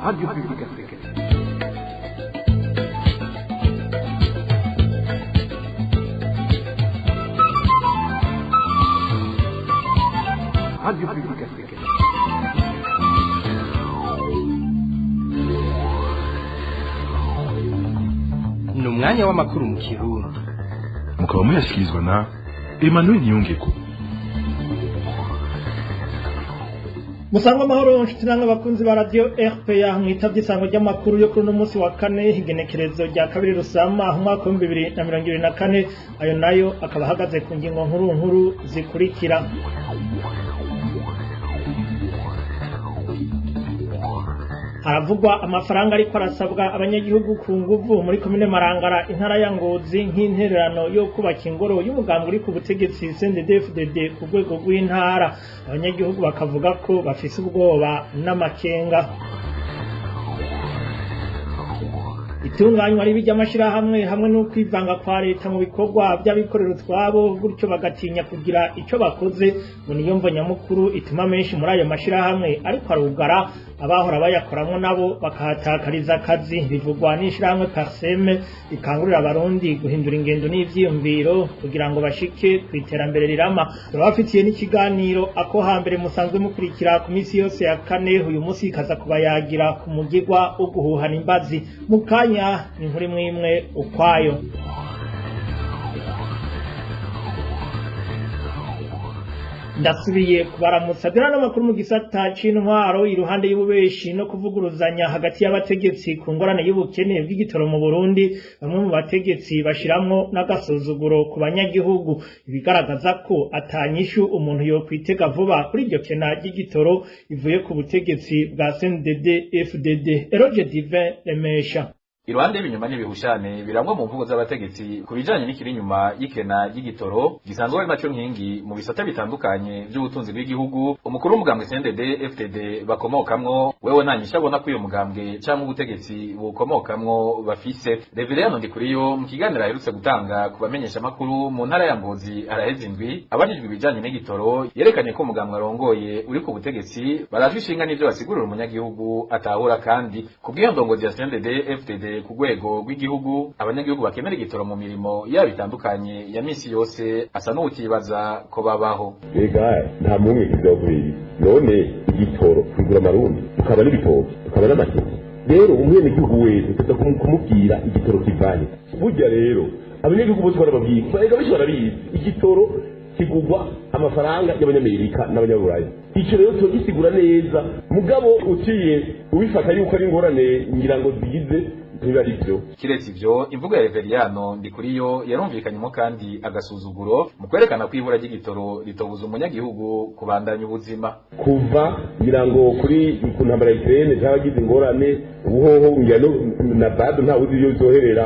Radio Publique Africaine. Radio Publique Africaine. Ni umwanya w'amakuru mu Kirundi. Mukaba muyashyikirizwa na Emmanuel Niyongeko. Musangwa amahoro, nshuti namwe bakunzi ba Radio RPA, mwitavye isango ry'amakuru yo kuri uno munsi wa kane, igenekerezo rya 2 Rusama umwaka wa 2024. Ayo nayo akaba ahagaze ku ngingo nkuru nkuru zikurikira. Haravugwa amafaranga ariko arasabwa abanyagihugu ku nguvu muri komine Marangara, intara ya Ngozi, nk'intererano yo kubaka ingoro y'umugambi uri ku butegetsi CNDD-FDD ku rwego rw'intara. Abanyagihugu bakavuga ko bafise ubwoba n'amakenga. Itunganywa ribi ry'amashirahamwe hamwe n'ukwivanga kwa leta mu bikorwa by'abikorera utwabo, gutyo bagatinya kugira ico bakoze, ngo niyo mvo nyamukuru ituma menshi muri ayo mashirahamwe ariko arugara, abahora bayakoramwo nabo bakahatakariza akazi. Bivugwa n'ishirahamwe Parseme rikangurira Abarundi guhindura ingendo n'ivyiyumviro kugira ngo bashike ku iterambere rirama. Turabafitiye n'ikiganiro ako hambere musanzwe mukurikira ku minsi yose ya kane. Uyu munsi ikaza kubayagira ku mugigwa wo guhuhana imbazi. Mu kanya ni inkuru imwe imwe ukwayo. Ndasubiye kubaramutsa. Dore n'amakuru mu gisata c'intwaro. Iruhande y'ububeshi no kuvuguruzanya hagati y'abategetsi ku ngorane y'ubukene bw'igitoro mu Burundi, bamwe mu bategetsi bashiramwo n'agasuzuguro ku banyagihugu, ibigaragaza ko atanyishu umuntu yokwitega vuba kuri iryo kena ry'igitoro ivuye ku butegetsi bwa CNDD FDD. Eroge Divin Remesha. Iruhande y'ibinyoma n'ibihushane birangwa mu mvugo z'abategetsi ku bijanye n'ikiri inyuma y'ikena ry'igitoro gisanzwe ari naco nkingi mu bisata bitandukanye vy'ubutunzi bw'igihugu, umukuru w'umugambwe CNDD FDD bakomokamwo wewe nta nyishu abona ko uyo mugambwe canke ubutegetsi bukomokamwo bafise. Reveriyano Ndikuriyo, mu kiganiro aherutse gutanga ku bamenyeshamakuru mu ntara ya Ngozi araheze indwi, abajijwe ibijanye n'igitoro, yerekanye ko umugambwe arongoye uri ku butegetsi barazwi ishinga n'ivyo basigurira umunyagihugu atahura. Kandi kubw'iyo ndongozi ya CNDD FDD ku rwego rw'igihugu, abanyagihugu bakenera igitoro mu mirimo yabo itandukanye ya misi yose, asa n'uwutibaza ko babaho. Ega nta mumwe kizakubiri none igitoro kugura amarundi, tukaba n'ibitoki, tukaba n'amateke. Rero umwenegihugu wese tuza kumubwira igitoro kivanye. Burya rero abanyagihugu bose barababwira, ega benshi barabizi, igitoro kigugwa amafaranga y'Abanyamerika n'Abanyaburaya. Icyo rero tugisigura neza, mugabo uciye ubifata yuko ari ingorane ngira ngo zigize ntibiba ari byo. Kiretse ivyo, imvugo ya Reveriyano Ndikuriyo yarumvikanyemo kandi agasuzuguro mu kwerekana ko ibura ry'igitoro ritobuza umunyagihugu kubandanya ubuzima. Kuva ngira ngo kuri ku ntambara ya Ukraine cyabagize ingorane, ubuhoho ngira no na bado nta wuzi iyo bizoherera.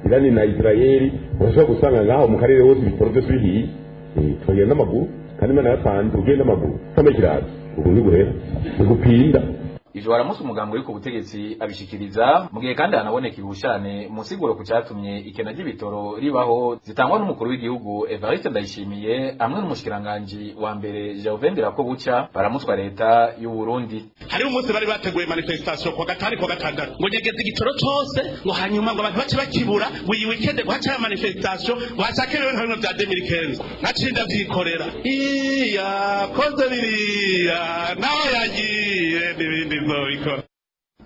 Irani na Israeli, urashobora gusanga ngaho mu karere hose ibitoro byose bihiye. Tukagenda n'amaguru, kandi Imana yatanze ugenda n'amaguru utambaye ikirato, ubu ntiguhera ntigupinda. Ivyo waramusi umugambi uri ku butegetsi abishikiriza mu gihe kandi hanaboneka ibihushane mu nsiguro ku catumye ikena ry'ibitoro ribaho zitangwa n'umukuru w'igihugu Evariste Ndayishimiye hamwe n'umushikiranganji wa mbere Gervais Ndirakobuca baramutswa leta y'u Burundi. Hariho umunsi bari bateguye manifestation kwa gatanu, kwa gatandatu, ngo nyegeze igitoro cose, ngo hanyuma ngo abantu bace bakibura, ngo iyi weekend ngo hace manifestation, ngo hacakerewe nka bimwe vya 2015. Naciye ndavyikorera, iya koze biriya naho yagiye n'ibindi nzobikora.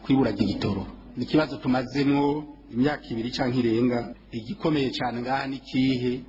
Kwibura ry'igitoro ni ikibazo tumazemwo imyaka 2 canke irenga. Igikomeye cane ngaha ni ikihe?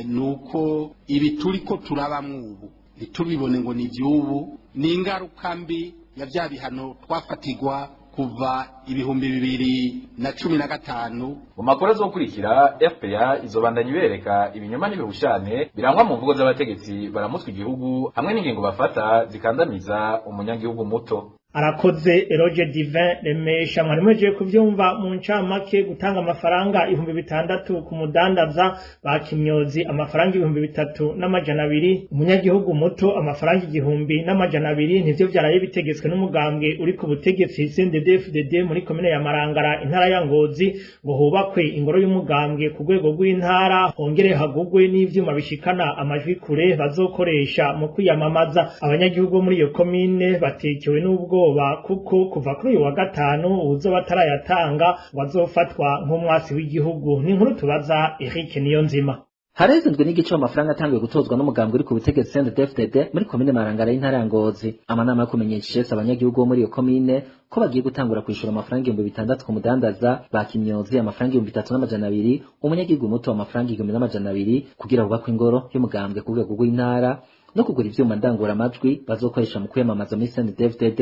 Ni uko ibi turiko turabamwo ubu ntitubibone ngo ni ivy'ubu, ni ingaruka mbi ya vya bihano twafatirwa kuva 2015. Mu makuru azokurikira, RPA izobandanya ibereka ibinyoma n'ibihushane birangwa mu mvugo z'abategetsi baramutswa igihugu hamwe n'ingingo bafata zikandamiza umunyagihugu muto. Arakoze Eroge Divin Remesha. Mwari mwejeje kuvyumva mu ncamake. Gutanga amafaranga 6000 ku mudandaza ba kimyozi, amafaranga 3200 umunyagihugu muto, amafaranga 1200, nivyo vyaraye bitegetswe n'umugambwe uri ku butegetsi CNDD-FDD muri komine ya Marangara, intara ya Ngozi, ngo hubakwe ingoro y'umugambwe ku rwego rw'intara, hongere hagugwe n'ivyuma bishikana amajwi kure bazokoresha mu kwiyamamaza. Abanyagihugu bo muri iyo komine batekewe n'ubwo n'ubwoba kuko kuva kuri uyu wa gatanu uwuzoba atarayatanga ngo azofatwa nk'umwasi w'igihugu. Ni inkuru tubaza Eric Niyonzima. Harezindwe n'igice amafaranga atanguye gutozwa n'umugambwe uri ku butegetsi CNDD-FDD muri komine Marangara y'intara ya Ngozi. Amanama yo kumenyesha abanyagihugu bo muri iyo komine ko bagiye gutangura kwishura amafaranga 6000 ku mudandaza, bakimyozi amafaranga 3200, umunyagihugu muto amafaranga 1200 kugira bubakwe ingoro y'umugambwe ku rwego rw'intara no kugura ivyuma ndangururamajwi bazokoresha mu kwiyamamaza muri CNDD-FDD.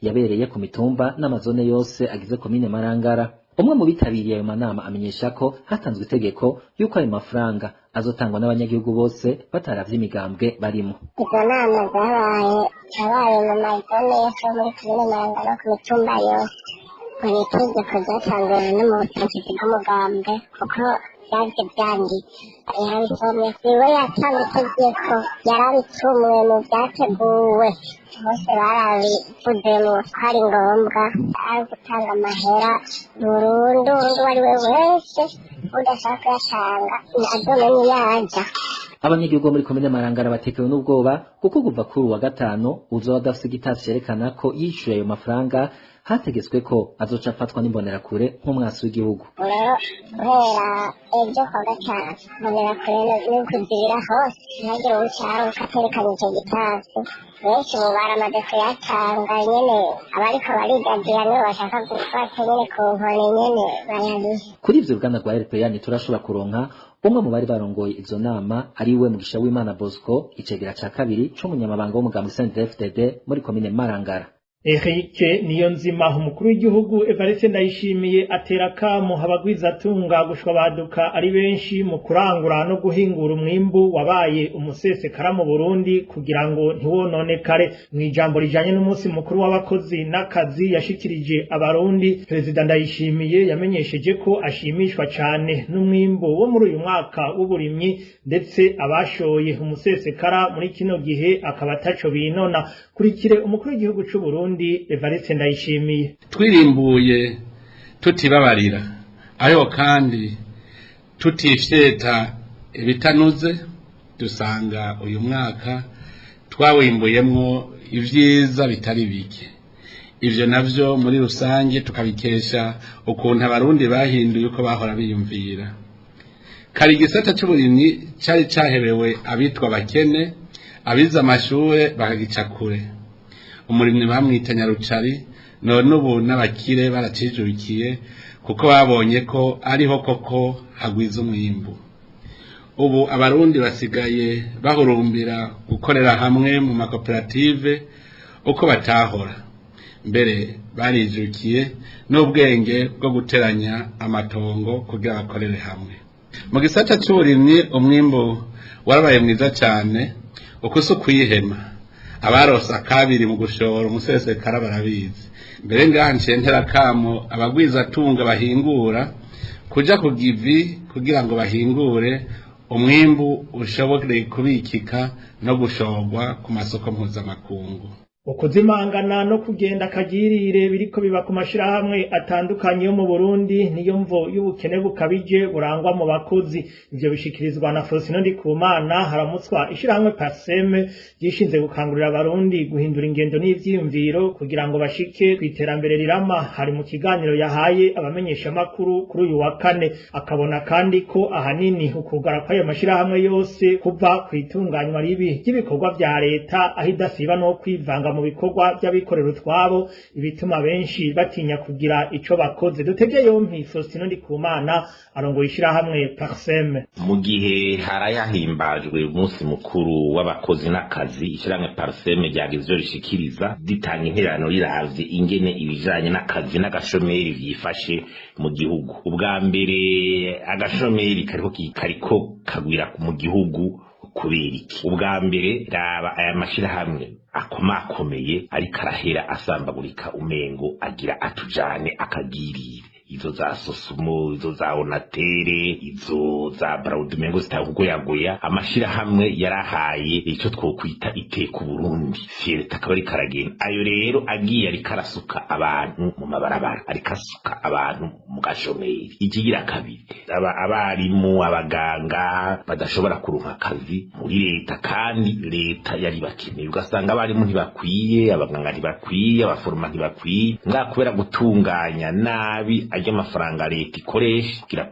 Yabereye ku mitumba n'amazone yose agize komine Marangara. Umwe mu bitabiriye ayo manama amenyesha ko hatanzwe itegeko yuko ayo mafaranga azotangwa n'abanyagihugu bose bataravye imigambwe barimo. Izo nama zabaye zabaye mu mazone yose yo muri komine Marangara no ku mitumba yose. Buri tegeko ryatanzwe n'umutegetsi bw'umugambwe kuko byavye vyanditse, yarabisomye, niwe yatanze itegeko, yarabicumuye mu vyateguwe bose barabivuzemwo ko ari ngombwa ari gutanga amahera burundu. Uwo ari we wese udashaka kuyatanga azomenye iyo aja. Abanyagihugu bo muri komine Marangara batekewe n'ubwoba kuko kuva kuri uwa gatanu uzoba adafise igitasi cerekana ko yishuye ayo mafaranga hategetswe ko azoca afatwa n'imbonerakure nk'umwasi w'igihugu. Rero guhera ejo kuwa gatanu imbonerakure ni ukuzibira hose ntihagire uwucaruka aterekanye ico gitasi. Benshi ubu baramaze kuyatanga nyene, abariko baridagira nibo bashaka gufata nyene ku nkoni nyene bayarihe. Kuri ivyo uruganda rwa RPA ntiturashobora kuronka umwe mu bari barongoye izo nama, ari we Mugisha w'Imana Bosco, icegera ca kabiri c'umunyamabanga w'umugambwe CNDD-FDD muri komine Marangara. Eric Niyonzima. Umukuru w'igihugu Evariste Ndayishimiye atera kamo abagwizatunga gushwa baduka ari benshi mu kurangura no guhingura umwimbu wabaye umusesekara mu Burundi kugira ngo ntiwononekare. Mu ijambo rijanye n'umunsi mukuru w'abakozi n'akazi yashikirije abarundi, Perezida Ndayishimiye yamenyesheje ko ashimishwa cane n'umwimbu wo muri uyu mwaka w'uburimyi, ndetse abashoye umusesekara muri kino gihe akaba ataco binona. Kurikire umukuru w'igihugu c'u Burundi Evariste Ndayishimiye. Twirimbuye tutibabarira ariko kandi tutifyeta ibitanuze, dusanga uyu mwaka twawimbuyemwo ivyiza bitari bike. Ivyo navyo muri rusange tukabikesha ukuntu abarundi bahinduye uko bahora biyumvira. Kare igisata c'uburimyi cari caherewe abitwa abakene, abize amashure bakagica kure. Umurimyi bamwita nyarucari, none ubu n'abakire baracijukiye kuko babonye ko ariho koko hagwiza umwimbu. Ubu abarundi basigaye bahurumbira gukorera hamwe mu makoperative uko batahora mbere, barijukiye n'ubwenge bwo guteranya amatongo kugira bakorere hamwe. Mu gisata c'uburimyi umwimbu warabaye mwiza cane, uko si ukwihema. Abarose akabiri mu gushora umusesekara barabizi. Mbere ngaha nciye ntera kamo abagwizatunga bahingura kuja ku givi kugira ngo bahingure umwimbu ushobore kubikika no gushorwa ku masoko mpuzamakungu. Ukuzimangana no kugenda akagirire biriko biba ku mashirahamwe atandukanye yo mu Burundi niyo mvo y'ubukene bukabije burangwa mu bakozi. Ivyo bishikirizwa na Faustin Ndikumana haramutswa ishirahamwe PASEM ryishinze gukangurira abarundi guhindura ingendo n'ivyiyumviro kugira ngo bashike kw'iterambere rirama. Hari mu kiganiro yahaye abamenyeshamakuru kuri uyu wa kane. Akabona kandi ko ahanini ukugara kw'ayo mashirahamwe yose kuva kw'itunganywa ribi ry'ibikorwa vya leta, aho idasiba no kwivanga mu bikorwa by'abikorera utwabo, ibituma benshi batinya kugira ico bakoze. Dutege yompi Faustin Ndikumana arongoye ishirahamwe PARSEM. Mu gihe harayahimbajwe umunsi mukuru w'abakozi n'akazi, ishirahamwe PARSEM ryagize ivyo rishikiriza ritanga intererano riravye ingene ibijanye n'akazi n'agashomeri vyifashe mu gihugu. Ubwa mbere agashomeri kariko kagwira mu gihugu kubera iki? Ubwa mbere raba aya mashirahamwe akomakomeye ariko arahera asambagurika, umengo agira atujane akagirire. Izo za Sosumo, izo za Onatere, izo za Braudumengo zitakugoyagoya, amashirahamwe yarahaye icyo twokwita iteka Burundi, fierté, akaba ariko aragenda. Ayo rero agiye ariko arasuka abantu mu mabarabara, ariko asuka abantu mu gashomeri. Ikigira kabiri, abarimu, abaganga badashobora kuronka akazi muri leta kandi leta yari bakeneye. Ugasanga abarimu ntibakwiye, abaganga ntibakwiye, abaforoma ntibakwiye, nga kubera gutunganya nabi ajya amafaranga leta ikoresha kugira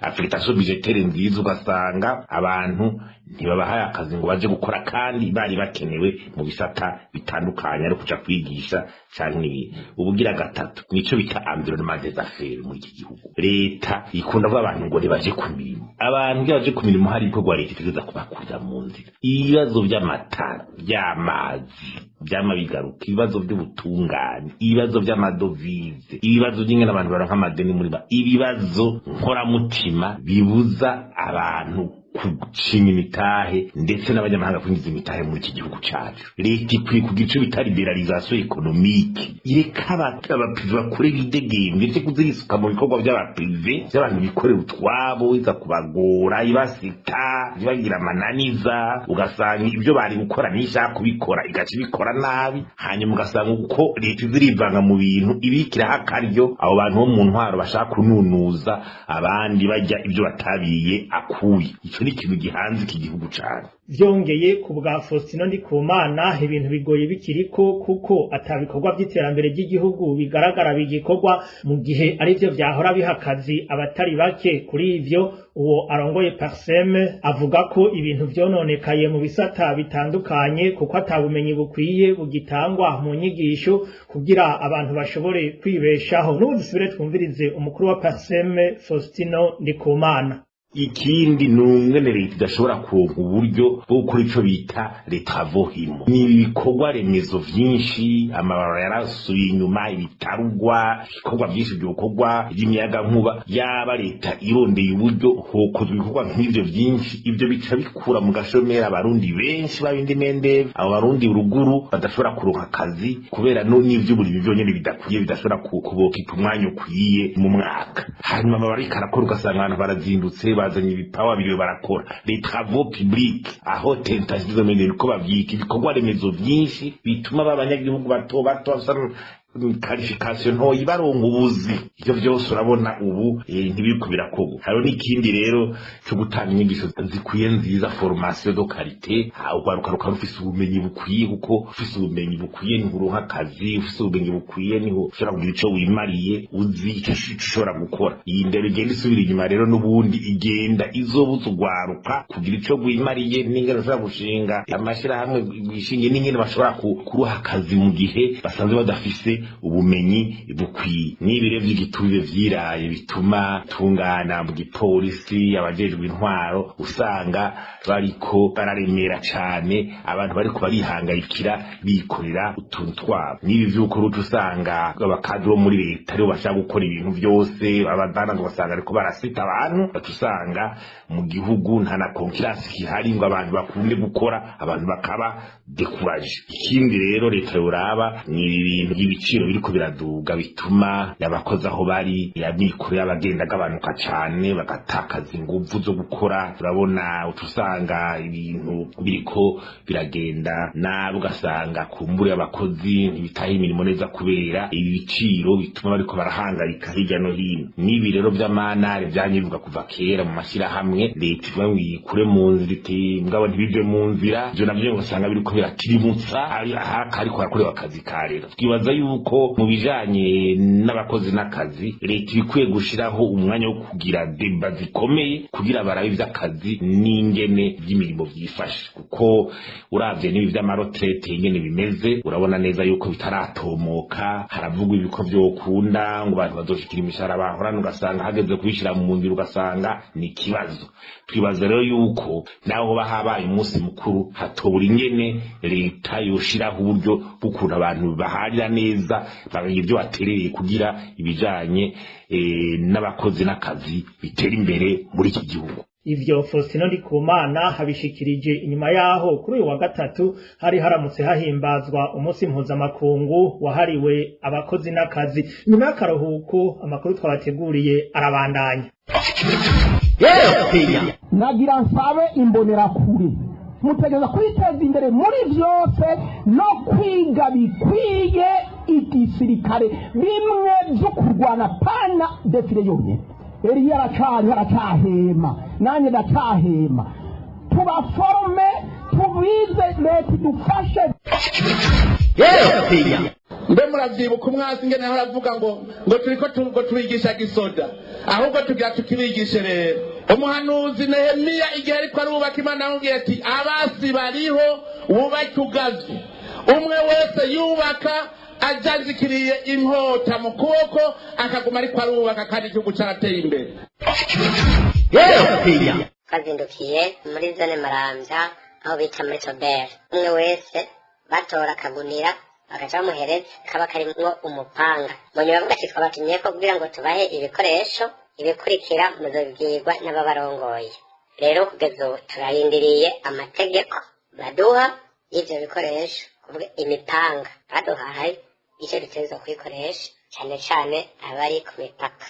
affectation budgétaire nziza, ugasanga abantu ntibabahaye akazi ngo baje gukora kandi bari bakenewe mu bisata bitandukanye, ari kuja kwigisha canke n'ibindi. Ubugira gatatu, nico bita environnement des affaires muri iki gihugu. Leta ikunda kuvuga abantu ngo nibaje ku mirimo. Abantu iyo baje ku mirimo, hari ibikorwa leta itegereza kubakurira mu nzira. Ibibazo vy'amatara, vy'amazi vyama bigaruka, ibibazo vy'ubutungane, ibibazo vy'amadovize, ibibazo vy'ingene abantu baronka amadeni muri ba, ibibazo nkoramutima bibuza abantu gushinga imitahe ndetse n'abanyamahanga kwinjiza imitahe muri iki gihugu cacu. Leta ikwiye kugira ico bita libéralisation économique, ireka aba privés bakore bidegembye, ireke kuzirisuka mu bikorwa vy'aba privés, vy'abantu bikorera utwabo, iza kubagora, ibasita, ibagira amananiza. Ugasanga ibyo bari gukora ntishaka kubikora, igaca ibikora nabi. Hanyuma ugasanga uko leta izirivanga mu bintu, ibikiraho akaryo abo bantu bo mu ntwaro bashaka kununuza abandi, bajya ibyo batabiye akuye. Ico ni ikintu gihanze iki gihugu cane. Vyongeye, ku bwa Faustino Ndikumana, ibintu bigoye bikiriko kuko atabikorwa vy'iterambere ry'igihugu bigaragara bigikorwa, mu gihe arivyo vyahora biha akazi abatari bake. Kuri ivyo, uwo arongoye Parsem avuga ko ibintu vyononekaye mu bisata bitandukanye kuko atabumenyi bukwiye bugitangwa mu nyigisho kugira abantu bashobore kwibeshaho. N'ubu dusubire twumvirize umukuru wa Parsem, Faustino Ndikumana. Ikindi ni umwene leta idashobora kuronka uburyo bwo gukora ico bita les travaux himo, ni ibikorwa remezo vyinshi. Amabarabara yarasubiye inyuma, ibitarugwa, ibikorwa vyinshi vyokorwa vy'imiyagankuba. Yaba leta irondeye uburyo, hokozwa ibikorwa nk'ivyo vyinshi. Ivyo bica bikura mu gashomeri abarundi benshi babindi mendeve, abo barundi ruguru badashobora kuronka akazi kubera no n'ivy'uburimyi vyonyene bidakwiye, bidashobora kubokipa umwanya ukwiye mu mwaka. Hanyuma amabariko arakora, ugasanga abantu barazindutse, bazanye ibipawa biriwe barakora les travaux publics aho tentation zo ko bavyita ibikorwa remezo vyinshi bituma b'abanyagihugu bato bato bafise qualification ntoyi baronka ubuzi. Ivyo vyose urabona ubu ntibiriko birakorwa. Hariho n'ikindi rero cyo gutanga inyigisho zikwiye nziza, formation de qualité, urwaruka rukaba rufise ubumenyi bukwiye, kuko ufise ubumenyi bukwiye niho uronka akazi, ufise ubumenyi bukwiye niho ushobora kugira ico wimariye, uzi ico ushobora gukora. Iyi ndero igenda isubira inyuma rero, n'ubundi igenda izobuza urwaruka kugira ico rwimariye, n'ingene bashobora gushinga amashirahamwe wishingiye, n'ingene bashobora kuruha akazi mu gihe basanzwe badafise ubumenyi bukwiye. N'ibire vy'igiturire vyiraye bituma tungana mu gipolisi, abajejwe intwaro usanga bariko bararemera cane abantu bariko barihangayikira bikorera utuntu twabo. N'ibi vy'uko uruca usanga abakadri bo muri leta aribo bashaka gukora ibintu vyose, abadana ugasanga ariko barasita abantu, baca usanga mu gihugu nta na concurrence ihari ngo abantu bakunde gukora, abantu bakaba découragés. Ikindi rero leta yoraba ni ibi bintu by'ibiciro biriko biraduga, bituma abakozi aho bari amikoro y'abagenda agabanuka cane, bagatakaza inguvu zo gukora. Urabona uca usanga ibintu biriko biragenda nabi, ugasanga kumbure abakozi ntibitaha imirimo neza kubera ibi biciro bituma bariko barahangayika hirya no hino. N'ibi rero vy'amanare vyanye bivuga kuva kera mu mashirahamwe, leta ivuga ngo yikure mu nzira, iti mugabo ntibive mu nzira. Ivyo navyo ugasanga biriko biratirimutsa ariko harakorewe akazi ka leta. Twibaza yuko mu bijanye n'abakozi n'akazi, leta ibikwiye gushiraho umwanya wo kugira débats zikomeye kugira barabe ivy'akazi n'ingene vy'imirimo vyifashe, kuko uravye n'ibi vy'ama retraites ingene bimeze, urabona neza yuko bitaratomoka. Haravugwa ibiko vyokunda ngo abantu bazoshikira imishahara bahorana, ugasanga hageze kubishira mu ngiro ugasanga ni ikibazo. Twibaza rero yuko naho hoba habaye umunsi mukuru, hatobura ingene leta yoshiraho uburyo bw'ukuntu abantu baharira neza, bakagira ibyo batereye kugira ibijanye n'abakozi n'akazi bitera imbere muri iki gihugu. Ivyo Faustino Ndikumana habishikirije inyuma yaho kuri uyu wa gatatu hari haramutse hahimbazwa umunsi mpuzamakungu wahariwe abakozi n'akazi. Nyuma y'akaruhuko amakuru twabateguriye arabandanya. Nagira nsabe imbonerakure mutegereza kwiteza imbere muri byose no kwiga bikwiye igisirikare bimwe byo kurwana pana défilé yonyine. Eliya aracari aracahema, nanjye ndacahema, tubaforme tubize, leta idufashe. Mbe muravyibuka umwasi ingene yahora avuga ngo turiko ngo tubigisha gisoda, ahubwo tugira tukibigishe. Rero umuhanuzi Nehemiya igihe ariko arubaka, Imana amubwiye ati: "Abasi bariho, wubake ugavye, umwe wese yubaka ajazikiriye inkota mu kuboko", akaguma ariko arubaka kandi igihugu carateye imbere. Twazindukiye muri zone Maramvya aho bita muri Soberi, umwe wese batora akagunira bagaca bamuhereza kaba karimwo umupanga. Mu nyuma bavuga ati: "Twabatumyeko kugira ngo tubahe ibikoresho, ibikurikira muzobibwirwa n'ababarongoye." Rero kugeza ubu turarindiriye amategeko baduha y'ivyo bikoresho, kuvuga imipanga baduhaye icyo dutegerezwa kuyikoresha, cane cane abari ku mipaka.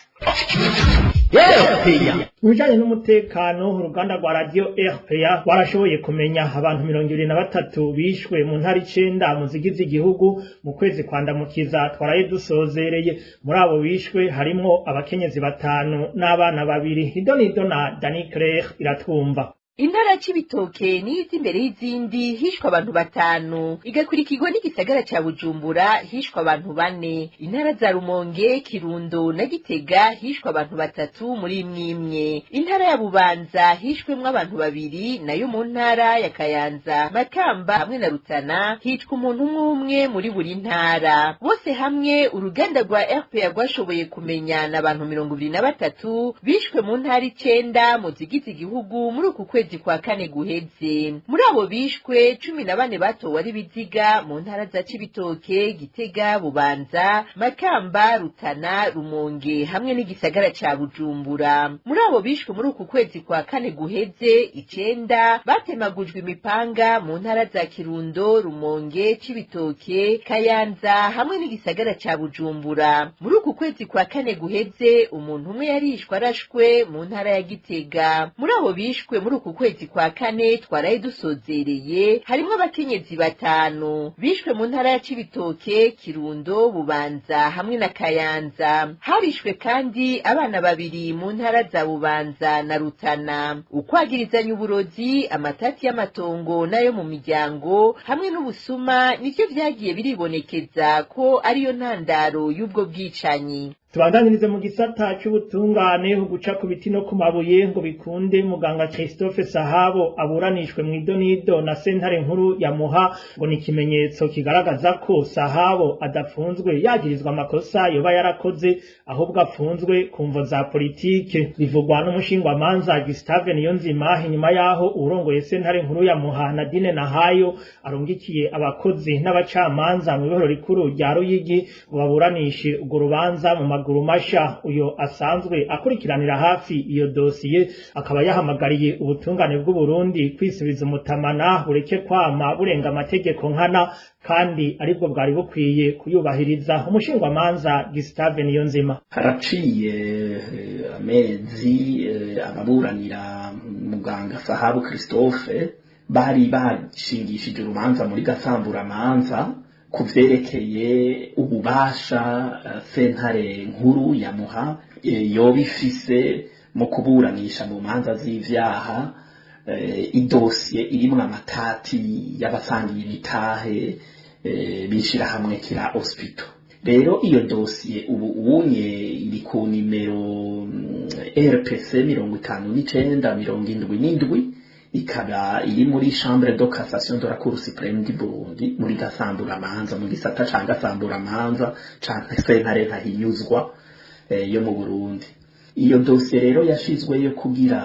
Mu bijanye n'umutekano, uruganda rwa radiyo RPA rwarashoboye kumenya abantu 23 bishwe mu ntara 9 mu zigize igihugu mu kwezi kwa Ndamukiza twaraye dusozereye. Muri abo bishwe harimwo abakenyezi batanu n'abana babiri. Idonido na Dani Claire Iratwumva. Intara ya Cibitoke niyo iza imbere y'izindi, hishwe abantu batanu, igakurikirwa n'igisagara ca Bujumbura, hishwe abantu bane. Intara za Rumonge, Kirundo na Gitega hishwe abantu batatu muri imwe imwe. Intara ya Bubanza hishwemwo abantu babiri, nayo mu ntara ya Kayanza, Makamba hamwe na Rutana hicwa umuntu umwe umwe muri buri ntara. Bose hamwe uruganda rwa RPA rwashoboye kumenya n'abantu 23 bishwe mu ntara 9 mu zigize igihugu muri uku kwezi kwa kane guheze. Muri abo bishwe, 14 batowe ari ibiziga mu ntara za Cibitoke, Gitega, Bubanza, Makamba, Rutana, Rumonge hamwe n'igisagara ca Bujumbura. Muri abo bishwe muri uku kwezi kwa kane guheze, 9 batemagujwe imipanga mu ntara za Kirundo, Rumonge, Cibitoke, Kayanza hamwe n'igisagara ca Bujumbura. Muri uku kwezi kwa kane guheze umuntu umwe yarishwe arashwe mu ntara ya Gitega. Muri abo bishwe muri uku kwezi kwa kane twaraye dusozereye harimwo abakenyezi batanu bishwe mu ntara ya Cibitoke, Kirundo, Bubanza hamwe na Kayanza. Harishwe kandi abana babiri mu ntara za Bubanza na Rutana. Ukwagirizanya uburozi, amatati y'amatongo n'ayo mu miryango hamwe n'ubusuma nivyo vyagiye biribonekeza ko ariyo ntandaro y'ubwo bwicanyi. Tubandanirize mu gisata c'ubutungane. Guca ku biti no ku mabuye ngo bikunde muganga Christophe Sahabo aburanishwe mu idonido na sentare nkuru ya Muha ngo ni ikimenyetso kigaragaza ko Sahabo adapfunzwe yagirizwa amakosa yoba yarakoze, ahubwo apfunzwe ku mvo za politike. Bivugwa n'umushingwamanza Gustave Niyonzima inyuma yaho uwurongoye sentare nkuru ya Muha, Nadine Nahayo, arungikiye abakozi n'abacamanza mu ibohero rikuru rya Ruyigi ngo baburanishe urwo rubanza mu maguru masha. Uyo asanzwe akurikiranira hafi iyo dosiye akaba yahamagariye ubutungane bw'u Burundi kwisubiza umutamana, bureke kwama burenga amategeko nkana kandi aribwo bwari bukwiye kuyubahiriza. Umushingwamanza Gustave Niyonzima. Haraciye amezi ababuranira muganga Sahabu Christophe bari bashingishije urubanza muri gasamburamanza ku vyerekeye ububasha sentare nkuru ya Muha yoba ifise mu kuburanisha mu manza z'ivyaha idosiye irimwo amatati y'abasangiye imitahe bishirahamwe Kira Hospital. Rero iyo dosiye ubu unye iri ku nimero RPC 5977, ikaba iri muri chambre de cassation de la Cour suprême du Burundi, muri gasamburamanza, mu gisata ca gasamburamanza ca sentare ntahinyuzwa yo mu Burundi. Iyo dosiye rero yashizweyo kugira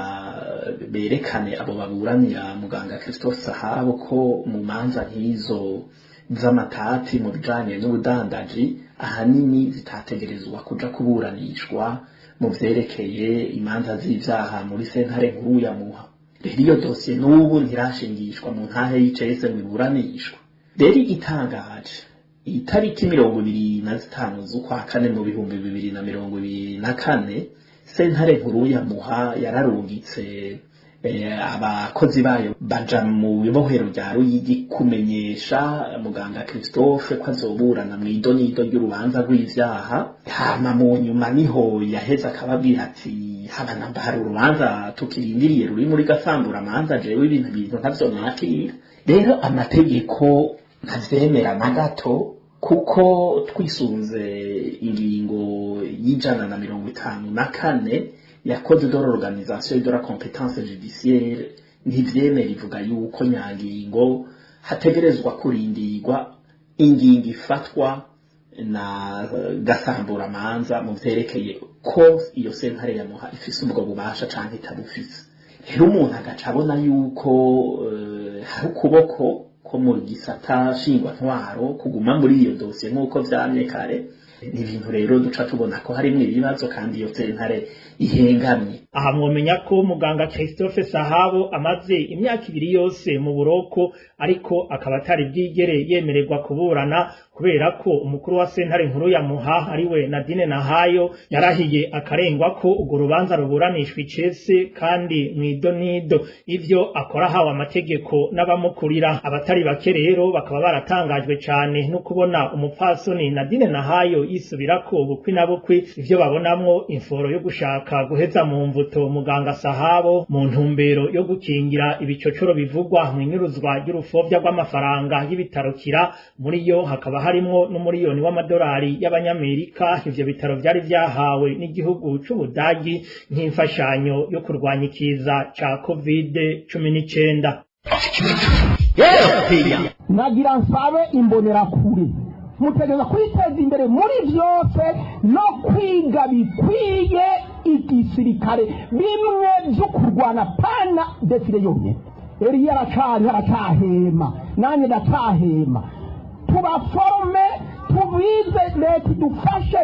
berekane abo baburanira muganga Christophe Sahabo ko mu manza nk'izo z'amatati mu bijanye n'ubudandaji ahanini zitategerezwa kuja kuburanishwa mu vyerekeye imanza z'ivyaha muri sentare nkuru ya Muha. Rero iyo dosiye n'ubu ntirashingishwa mu ntahe y'icese ngo iburanishwe. Rero igitangaje, itariki 25 z'ukwa kane mu 2024, sentare nkuru ya Muha yararungitse abakozi bayo baja mu bibohero rya Ruyigi kumenyesha muganga Christophe ko azoburana mw'idonido ry'urubanza rw'ivyaha. Hama mu nyuma niho yaheze akababwira ati haba namba hari urubanza tukirindiriye ruri muri gasamburamanza, jewe ibintu ntavyo nakira. Rero amategeko ntavyemera na gato, kuko twisunze ingingo y'154 ya code de l'organisation et de la compétence judiciaire, ntivyemera. Ivuga yuko nyangingo hategerezwa kurindirwa ingingo ifatwa na gasamburamanza mu vyerekeye ko iyo sentare ya Muha ifise ubwo bubasha canke itabufise. Rero umuntu agaca abona yuko hari ukuboko ko mu gisata nshingwantwaro kuguma muri iyo dosiye nk'uko vyamye kare. Ni ibintu rero duca tubona ko harimwo ibibazo kandi iyo sentare ihengamye. Aha mwomenya ko muganga Christophe Sahabo amaze imyaka 2 yose mu buroko, ariko akaba atari bwigere yemererwa kuburana kubera ko umukuru wa sentare nkuru ya Muha ariwe Nadine Nahayo yarahiye akarengwa ko urwo rubanza ruburanishwa icese kandi mw'idonido, ivyo akora hawe amategeko n'abamukurira. Abatari bake rero bakaba baratangajwe cane no kubona umupfasoni Nadine Nahayo yisubirako bukwi na bukwi, ivyo babonamwo imforo yo gushaka guheza mu mvuto muganga Sahabo mu ntumbero yo gukingira ibicocoro bivugwa mw'inyuruzwa ry'urufovya rw'amafaranga y'ibitarukira. Muri yo hakaba harimwo n'umuriyoni w'amadolari y'abanyamerika ivyo bitaro vyari vyahawe n'igihugu c'Ubudagi nk'imfashanyo yo kurwanya ikiza ca COVID-19. Nagira nsabe imbonerakure, mutegereza kwiteza imbere muri vyose no kwiga bikwiye igisirikare, bimwe vyo kurwana, pana défilé yonyene. Eliya aracari aracahema, nanjye ndacahema. Tubaforme, tubize, leta idufashe.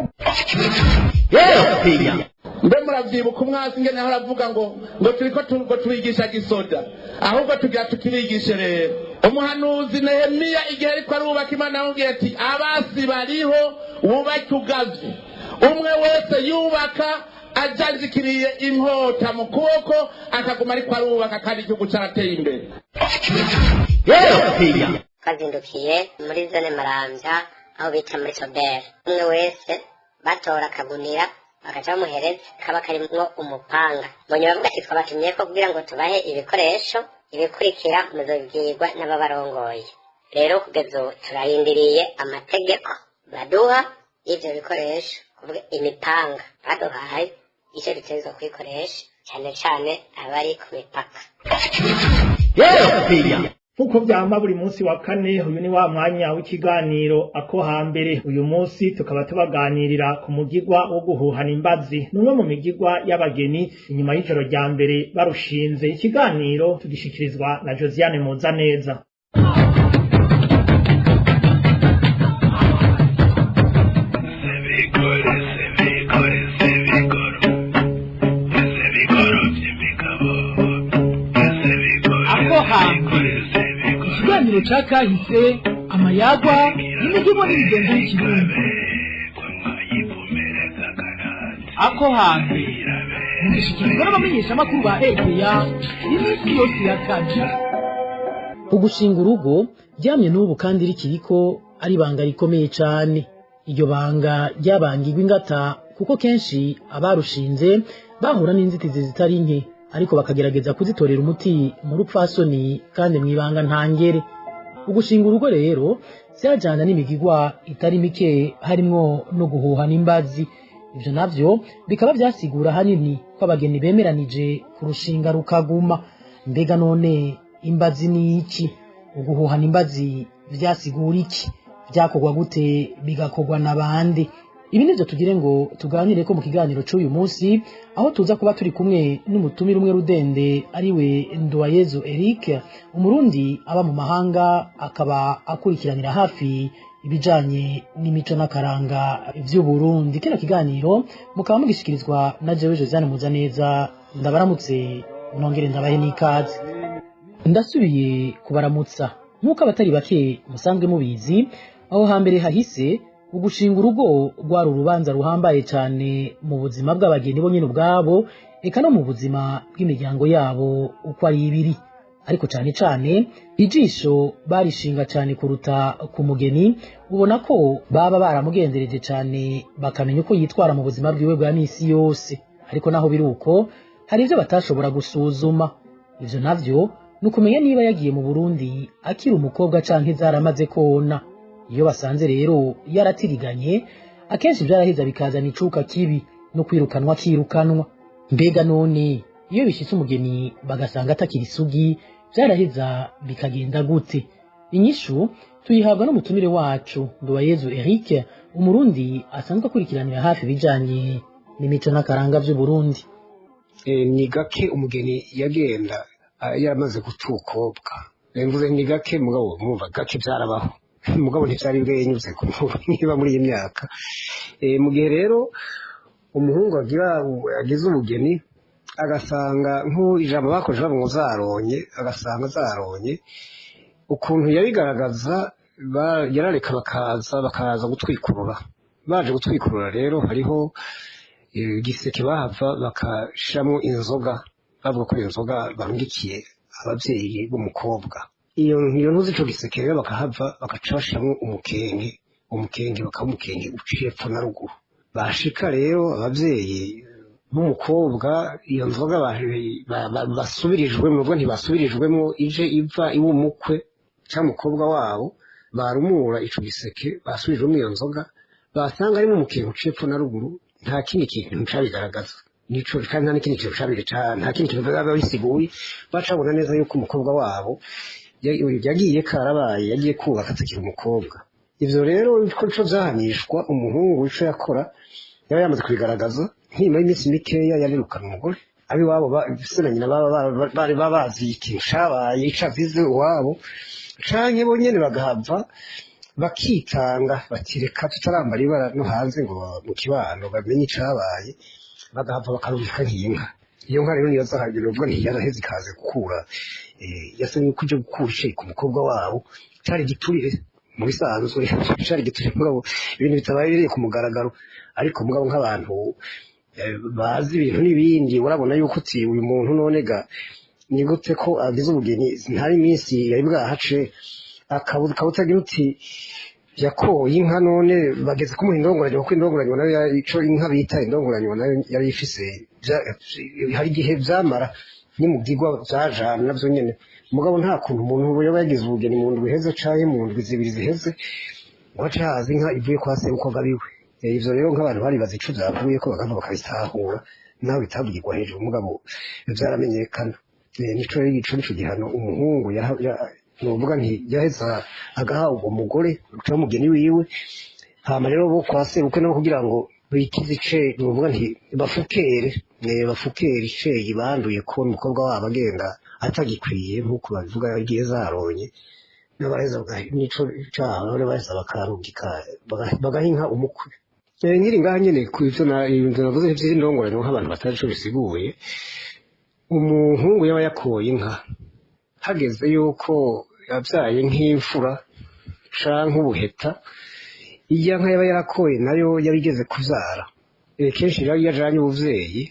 Mbe muravyibuka umwasi ingene aho aravuga ngo turiko ngo turigisha gisoda, ahubwo tugira tukirigishe. Rero umuhanuzi Nehemiya igihe ariko arubaka, Imana yamubwiye ati abasi bariho wubake ugavye, umwe wese yubaka ajanjikiriye inkota mu kuboko, akaguma ariko arubaka, kandi igihugu carateye imbere. Twazindukiye muri zone Maramvya aho bita muri Soberi, umwe wese batora akagunira bakaca bamuhereza kaba karimwo umupanga. Mbonye bavuga ati twabatumyeko kugira ngo tubahe ibikoresho, ibikurikira muzobwirwa n'ababarongoye. Rero kugeza ubu turarindiriye amategeko baduha y'ivyo bikoresho, kuvuga imipanga baduhaye icyo dutegerezwa kuyikoresha, cane cane abari ku mipaka. Nkuko vyama buri munsi wa kane, uyu ni wa mwanya w'ikiganiro ako hambere. Uyu munsi tukaba tubaganirira ku mugigwa wo guhuhana imbazi, numwe mu migigwa y'abageni inyuma y'ijoro rya mbere barushinze. Ikiganiro tugishikirizwa na Josiane Muzaneza. Ako hambere, ikiganiro ca kahise, amayagwa n'imivugo n'imigenzo y'ikirundi. Ako hambere mugishikirizwa n'abamenyeshamakuru ba RPA iminsi yose ya kane. Ugushinga urugo ryamye n'ubu kandi rikiriko ari ibanga rikomeye cane. Iryo banga ryabangirwa ingata, kuko kenshi abarushinze bahura n'inzitizi zitari nke, ariko bakagerageza kuzitorera umuti mu rupfasoni kandi mw'ibanga ntangere. Ugushinga urugo rero vyajana n'imigigwa itari mike, harimwo no guhuhana imbazi. Ivyo navyo bikaba vyasigura hanini ko abageni bemeranije kurushinga rukaguma. Mbega none imbazi ni iki? Uguhuhana imbazi vyasigura iki? Vyakorwa gute? Bigakorwa na bande? Ibi nivyo tugire ngo tuganire ko mu kiganiro c'uyu munsi, aho tuza kuba turi kumwe n'umutumire umwe rudende, ariwe Nduwayezu Eric, umurundi aba mu mahanga, akaba akurikiranira hafi ibijanye n'imico n'akaranga vy'Uburundi. Kino kiganiro mukaba mugishikirizwa na jewe Josiane Muzaneza. Ndabaramutse nongere ndabahe n'ikaze. Ndasubiye kubaramutsa. Nk'uko abatari bake musanzwe mubizi, aho hambere hahise ugushinga urugo rwari urubanza ruhambaye cyane mu buzima bw'abageni bo nyine ubwabo, eka no mu buzima bw'imiryango yabo uko ari ibiri. Ariko cyane cyane ijisho barishinga cyane kuruta ku mugeni, ubona ko baba baramugendereje cyane bakamenya uko yitwara mu buzima bwiwe bwa misi yose. Ariko naho biri uko, hari ibyo batashobora gusuzuma. Ivyo navyo ni ukumenya niba yagiye mu Burundi akiri umukobwa canke zaramaze kona. Iyo basanze rero yaratiriganye, akenshi vyaraheza bikazana icuka kibi no kwirukanwa akirukanwa. Mbega none iyo bishitse umugeni bagasanga atakiri isugi, vyaraheza bikagenda gute? Inyishu tuyihabwa n'umutumire wacu Nduwayezu Eric, umurundi asanzwe akurikiranira hafi ibijanye n'imico n'akaranga vy'Uburundi. Ni gake umugeni yagenda yaramaze gutukobwa. Mvuze ni gake, mugabo mwumva gake byarabaho, mugabo ntivyari bwenyuze niba muri iyi myaka. Mu gihe rero umuhungu agize ubugeni agasanga nk'ijambo bakoresha bavuga ngo zaronye, agasanga zaronye, ukuntu yabigaragaza yarareka bakaza gutwikurura. Baje gutwikurura rero hariho igiseke bahava bakashiramo inzoga, bavuga ko inzoga barungikiye ababyeyi b'umukobwa. Iyo ntuzi ico giseke rero bakahava bakaca bashiramo umukenke bakaba umukenke uciye epfo na ruguru. Bashika rero ababyeyi b'umukobwa iyo nzoga basubirijwemo, ubwo ntibasubirijwemo ije iva iw'umukwe cyangwa umukobwa wabo, barumura ico giseke basubirijwemo iyo nzoga, basanga harimo umukenke uciye epfo na ruguru, nta kindi kintu cabigaragaza nico, kandi nta n'ikindi kintu nta kindi kintu baba bisiguye. Bacabona neza yuko umukobwa wabo yagiye karabaye, yagiye kubaka atakiri umukobwa. Ivyo rero ko nico vyahanishwa umuhungu, ico yakora yaba yamaze kubigaragaza nk'inyuma y'iminsi mikeya yarirukana umugore. Ab'iwabo se na nyina bari babazi ikintu cabaye, ico azize iwabo, canke bo nyene bagahava bakitanga batireka tutarambara ibara no hanze ngo mu kibano bamenye icabaye, bagahava bakarungika nk'inka. Iyo nka rero niyo zahagira ubwo ntiyaraheze ikaze gukura, yasa n'uko ije gukura icayi ku mukobwa wabo. Cari igiturire mu bisanzwe, cari igiturire mugabo ibintu bitabaye biri ku mugaragaro. Ariko mugabo nk'abantu bazi ibintu n'ibindi, urabona yuko uti uyu muntu none ga ni gute ko agize ubugeni ntari iminsi yari bwahace, akaba utagira uti yakoye inka none bageze kumuha indongoranyo, kuko indongoranyo nayo ico inka bita indongoranyo nayo yari ifise hari igihe vyamara nimugirwa vyajana navyo nyene. Mugabo nta kuntu umuntu yoba yagize ubugeni mu ndwi iheze canke mu ndwi zibiri ziheze ngo ace haza inka ivuye kwa sebukwe abiwe. Ivyo rero nk'abantu baribaza ico vyavuye ko bagahava bakabitahura, naho bitavugirwa hejuru mugabo vyaramenyekana. Nico rero ico nico gihano umuhungu nuvuga nti yaheza agaha uwo mugore cyangwa umugeni wiwe. Hama rero bo kwa sebukwe nabo kugira ngo bikize ice, nuvuga nti bafukere iceyi banduye ko umukobwa wabo agenda atagikwiye nk'uko babivuga yagiye zaronye, n'abaheza nico caha baheza bakarungika bagaha inka umukwe. Nkiri ngaha nyene ku ivyo navuze vy'indongoranyo nk'abantu batazi ico bisiguye, umuhungu yaba yakoye inka hageze yuko yabyaye nk'imfura canke ubuheta, iya nka yaba yarakoye nayo yabigeze kuvyara. Kenshi rero iyo ajanye ubuvyeyi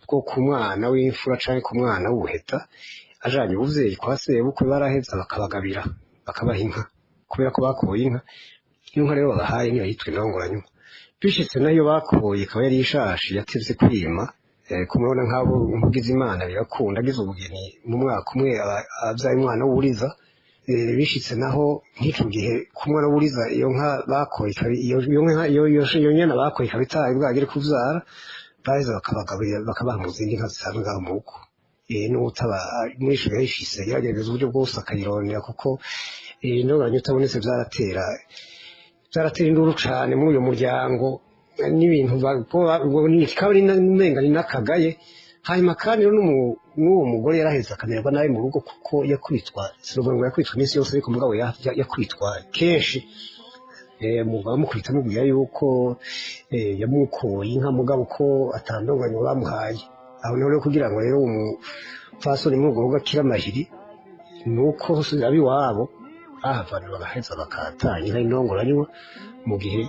bwo ku mwana w'imfura canke ku mwana w'ubuheta, ajanye ubuvyeyi kwa sebukwe baraheza bakabagabira bakabaha inka kubera ko bakoye inka. Iyo nka rero babahaye niyo yitwa indongoranyo. Bishitse nayo bakoye ikaba yari ishashi yatevye kwima, kumubona nk'abo nkugize Imana birakunda agize ubugeni mu mwaka umwe abyaye umwana w'uburiza. Bishitse naho nk'ico gihe ku mwana w'uburiza iyo nka bakoye iyo nyana bakoye ikaba itari bwagere kuvyara, baheza bakabagaburira bakabaha mu zindi nka zisanzwe ngaho mu rugo. N'utaba muri ico gihe yifise yaragerageza uburyo bwose akayironera, kuko indongoranyo itabonetse vyaratera induru cane muri uyo muryango. n'ibintu kikaba umenga ni n'akagaye. Hanyuma kandi n'uwo mugore yaraheze akamererwa nabi mu rugo kuko yakubitwa, sinovuga ngo yakubitwa iminsi yose, ariko mugabo yakubitwa kenshi. Umugabo amukubita amubwira yuko yamukoye inka, mugabo ko atandonganywa bamuhaye. Aho niho rero kugira ngo rero umupfasoni muri ubwo rugo akire amahiri, nuko abiwabo bahavana bagaheza bakatanya inka y'indongoranywa, mu gihe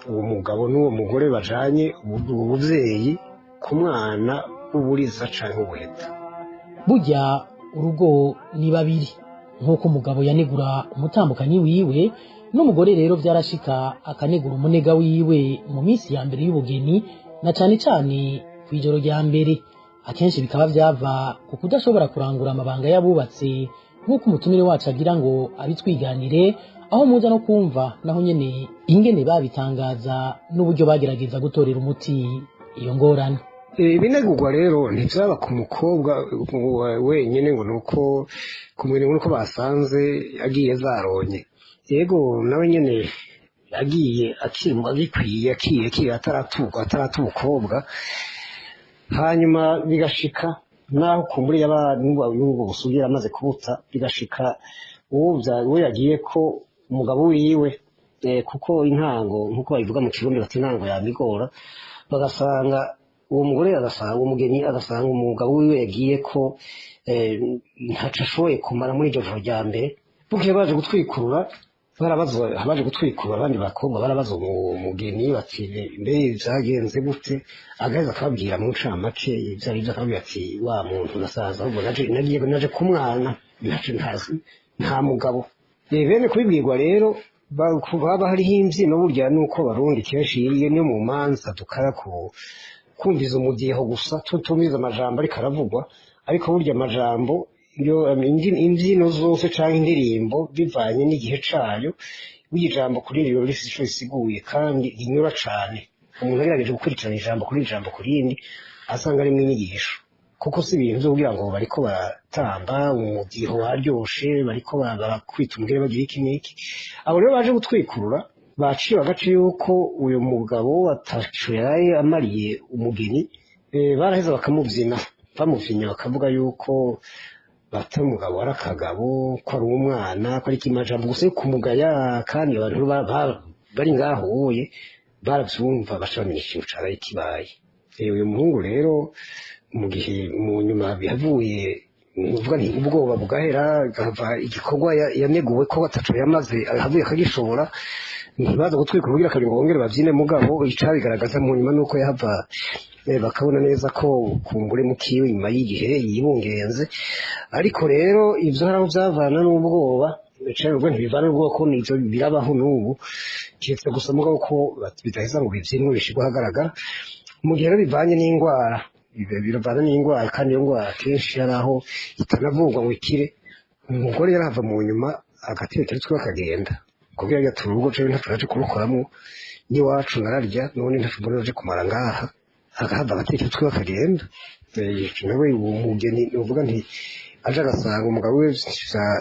uwo mugabo n'uwo mugore bajanye ubuvyeyi ku mwana w'uburiza canke ubuheta. Burya urugo ni babiri, nk'uko umugabo yanegura umutambukanyi wiwe, n'umugore rero vyarashika akanegura umunega wiwe mu minsi ya mbere y'ubugeni, na cane cane kw'ijoro rya mbere. Akenshi bikaba vyava ku kudashobora kurangura amabanga y'abubatse, nk'uko umutumire wacu agira ngo abitwiganire, aho muza no kumva naho nyene ingene babitangaza n'uburyo bagerageza gutorera umuti iyo ngorane. Ibinegurwa rero ntivyaba ku mukobwa wenyene, ngo nuko kumwene nuko basanze agiye zaronye. Yego, nawe nyene agiye akiri agikwiye, akiye ataratuka umukobwa, hanyuma bigashika naho kumburi yaba n'ubwo busugira amaze kubuta, bigashika uwo yagiye ko umugabo wiwe, kuko intango nkuko babivuga mu Kirundi bati intango yamigora, bagasanga uwo mugore agasanga uwo mugeni agasanga umugabo wiwe yagiye ko ntaco ashoboye kumara muri iryo joro rya mbere. Bukeye baje gutwikurura, barabazwa baje gutwikurura abandi bakobwa barabaza umugeni bati mbe vyagenze gute? Agaheza akababwira mu ncamake ivyo arivyo, akababwira ati wa muntu nasaza ahubwo nagiye naje kumwana ntaco ntazi nta mugabo. Bene kubibwirwa rero haba hariho imvyino. Burya nuko Barundi kenshi iyo niyo mu manza dukara ku kumviza umudiho gusa, tutumviza amajambo ariko aravugwa, ariko burya amajambo yo imbyino zose canke indirimbo bivanye n'igihe cayo, burya ijambo kuri ryo rifise ico risiguye kandi rinyura cane. Umuntu agerageje gukurikirana ijambo kuri ijambo ku rindi asanga arimwo inyigisho, kuko si ibintu vyo kugira ngo bariko baratamba umudiho waryoshe, bariko barakwita umugere bagira iki n'iki. Abo rero baje gutwikurura baciye bagace yuko uyu mugabo ataco yaraye amariye umugeni, baraheza bakamuvyina, bamuvyinya bakavuga yuko bata umugabo ari akagabo, ko ari umwana, ko ari ikimajambo gusa yo kumugaya. Kandi abantu bari ngaho oye baravyumva, baca bamenya ikintu caraye kibaye. Uyu muhungu rero mu gihe mu nyuma yavuye uvuga nti ubwoba bugahera, gahava igikorwa yaneguwe ko ataco yamaze ahavuye akagishobora, ntibaza gutwika kugira kabiri ngo bongere bavyine. Mugabo icabigaragaza mu nyuma nuko yahava bakabona neza ko kumbure mukiwe nyuma y'igihe yibungenze. Ariko rero ivyo haraho vyavana n'ubwoba, ubwo ntibivana n'ubwoba ko nivyo birabaho n'ubu, keretse gusa mugabo ko bidaheza ngo bivyinwe bishirwe ahagaragara. Mu gihe rero bivanye n'ingwara, biravana n'ingwara, kandi iyo ngwara kenshi hari aho itanavurwa ngo ikire. Umugore yarahava mu nyuma agaterekera utwiwe akagenda, kugira ngo ati urugo jewe ntaco naje kurukoramwo, n'iwacu nararya none ntaco mbona naje kumara ngaha, agahava agaterekera utwiwe akagenda. Nawe uwo mugeni novuga nti aje agasanga umugabo we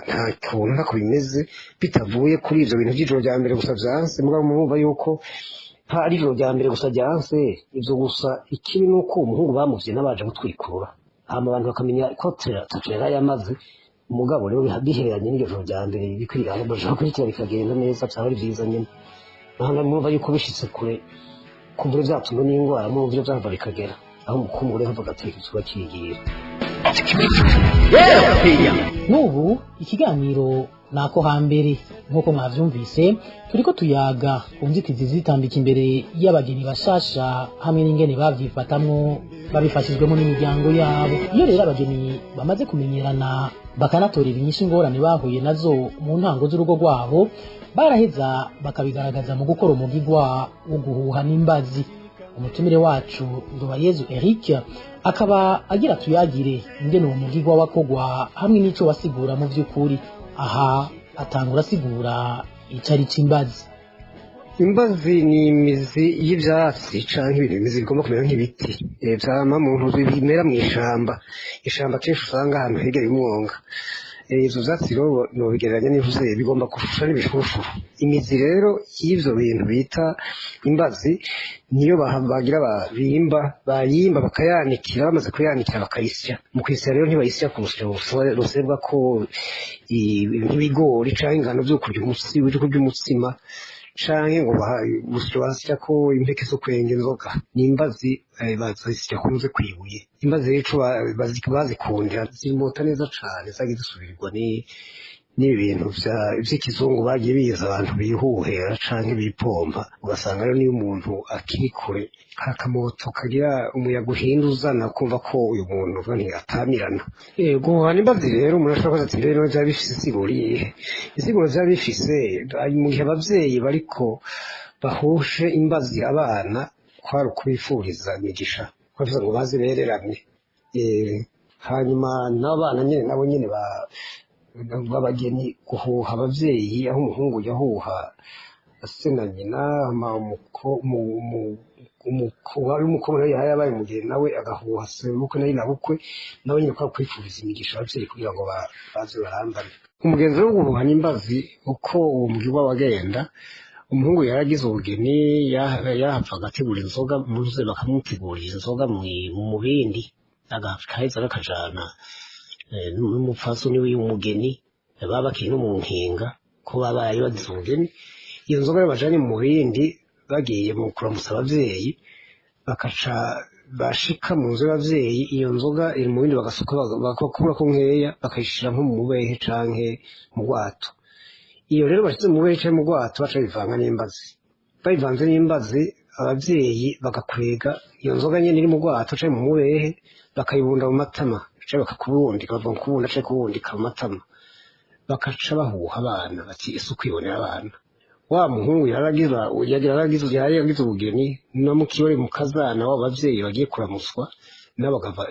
nta kuntu ntako bimeze, bitavuye kuri ivyo bintu vy'ijoro rya mbere gusa vyanse. Mugabo murumva yuko ari ijoro rya mbere gusa ryanse ivyo gusa, ikibi nuko uwo muhungu bamuvye n'abaje gutwikurura, hama abantu bakamenya ko ataco yaraye amaze. Umugabo rero bihereranye n'iryo joro rya mbere bikwirana bashobora gukurikira bikagenda neza, vyaba ari vyiza nyene. Naho murumva yuko bishitse kure kumbure vyatumwe n'ingwara, murumva ivyo vyahava bikagera aho umukungu rero hava agateka ikiba kigira. N'ubu ikiganiro nako hambere nk'uko mwavyumvise, turiko tuyaga ku nzitizi zitambika imbere y'abageni bashasha hamwe n'ingene bavyifatamwo babifashijwemo n'imiryango yabo. Iyo rero abageni bamaze kumenyerana bakanatorera inyishu ingorane bahuye nazo mu ntango z'urugo rwabo, baraheza bakabigaragaza mu gukora umugigwa wo guhuha n'imbazi. Umutumire wacu Ndobayezu Eric akaba agira tuyagire ingene uwo mugigwa wakogwa hamwe n'ico wasigura mu vy'ukuri. Aha atangura asigura icari c'imbazi. Imbazi ni imizi y'ivyatsi canke ibintu bimeze bigomba kumera nk'ibiti, vyama mu ntuzi bimera mw'ishamba. Ishamba kenshi usanga ahantu hegereye umwonga. Ivyo vyatsi rero nobigereranya n'ivuze bigomba gushusha n'ibishushuru. Imizi rero y'ivyo bintu bita imbazi niyo bagira bimba, bayimba bakayanikira, bamaze kuyanikira bakayisya. Mu kuyisya rero ntibayisya ku rusyo rusebwa ko nk'ibigori canke ingano vyo kurya umutsima, vyo kurya umutsima canke ngo urusyo basya ko impeke zo kwenga inzoga. Ni imbazi bazisya kunze kwibuye. Imbazi rero ico bazikundira zimota neza cane, zagiye zisubirirwa n'ibi bintu vy'ikizungu bagiye biza abantu bihuhera canke bipompa. Ugasanga rero niyo umuntu akiri kure hari akamoto kagira umuyaga uhinda uzana, kumva ko uyu muntu uvuga nti atamirana. Guhuhana imbazi rero umuntu ashobora kubaza ati mbere none vyaba bifise insiguro iyihe? Insiguro vyaba bifise mu gihe abavyeyi bariko bahushe imbazi abana, kwari ukubifuriza imigisha, kubavuza ngo baze bererane. Hanyuma n'abana nyene nabo nyene b'abageni guhuha abavyeyi, aho umuhungu yahuha se na nyina, umukobwa nawe yabaye umugeni nawe agahuha sebukwe na nyinabukwe, nawe nyene kwa kwifuriza imigisha abavyeyi kugira ngo baze barambane. Umugenzo wo guhuhana imbazi uko uwo mugirwa wagenda, umuhungu yaragize ubugeni yahava agategura inzoga, muze bakamutegurira inzoga mu mubindi, agaheza akajana n'umupfasoni w'umugeni baba bakiri no mu nkinga ko babaye bagize ubugeni. Iyo nzoga bajanye mu mubindi bagiye mu kuramutsa abavyeyi, bakaca bashika mu nzu y'abavyeyi, iyo nzoga iri mu bindi bagasuka bakura ko nkeya bakayishira nko mu mubehe canke mu rwato. Iyo rero bashize mu mubehe canke mu rwato baca bivanga n'imbazi, bayivanze n'imbazi abavyeyi bagakwega iyo nzoga nyene iri mu rwato canke mu mubehe bakayibunda mu matama, canke bakakubundika, bava kubunda canke kubundika mu matama, bakaca bahuha abana bati ese ukwibonera abana. Wa muhungu yaragize ubugeni no mukibari mu kazana w'abavyeyi bagiye kuramuswa nabo bagava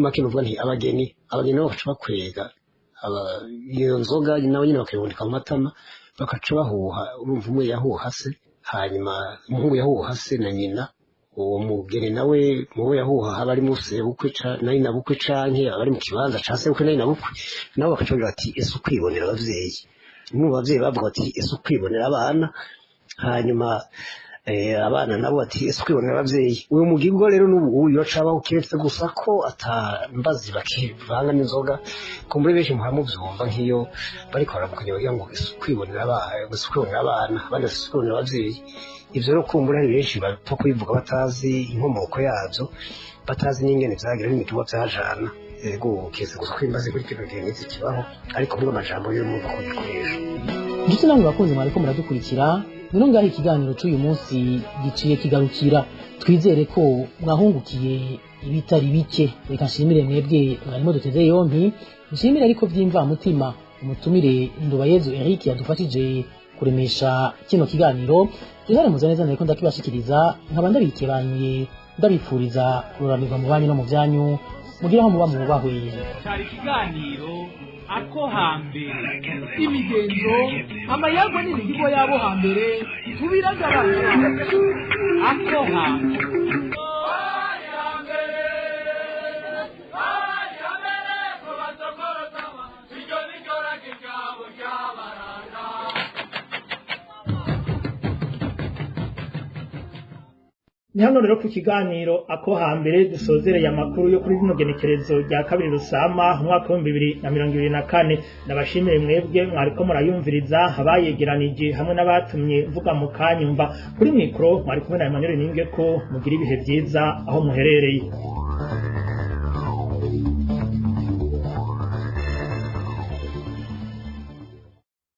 make nuvuga nti abageni nabo bakaca bakwega iyo nzoga nabo nyene bakayibundika mu matama bakaca bahuha. Urumva umwe yahuha se, hanyuma umuhungu yahuha se na nyina, uwo mugeni nawe mubo yahuha haba ari mu sebukwe na nyinabukwe canke abari mu kibanza ca sebukwe na nyinabukwe, nabo bakaca bagira bati ese ukwibonera abavyeyi. Mu bavyeyi bavuga bati ese ukwibonera abana, hanyuma abana nabo bati ese ukwibonera abavyeyi. Uwo mugirwa rero n'ubu uyu acabaho keretse gusa ko atambazi bakivanga n'inzoga, kumbure benshi muhamuvyumva nk'iyo bariko baramukanya bagira ngo ese ukwibonera abana, ese ukwibonera abana, abandi ese ukwibonera abavyeyi. Ivyo rero kumbura hari benshi bapfa kubivuga batazi inkomoko yavyo, batazi n'ingene vyagira n'imigirwa vyajana. Ego kese gusa ko imbazi kuri kino gihe ntizikibaho, ariko muri amajambo yo mumva ko gikoresha. Ndetse namwe bakunzi mwariko muradukurikira, nino ngaho ikiganiro c'uyu munsi giciye kigarukira. Twizere ko mwahungukiye ibitari bike. Reka nshimire mwebwe mwarimo duteze yompi, nshimire ariko vy'imvamutima umutumire Nduwayezu Eric yadufashije kuremesha kino kiganiro. Jean Muzaneza nariko ndakibashikiriza, nkaba ndabikebanuye ndabifuriza kuroranirwa mu banyu no mu vyanyu, mugira aho muba mubahwe. Cari ikiganiro ako hambere, imigenzo, amayagwa n'imihigo y'abo hambere tubiragabana. Ako hambere. Ni hano rero ku kiganiro ako hambere dusozereye amakuru yo kuri rino genekerezo rya kabiri Rusama umwaka wa 2024. Ndabashimire mwebwe mwariko murayumviriza, abayegeranije hamwe n'abatumye mvuga mu kanyumva. Kuri mikro mwari kumwe na Emmanuel Ningeko, mugira ibihe vyiza aho muherereye.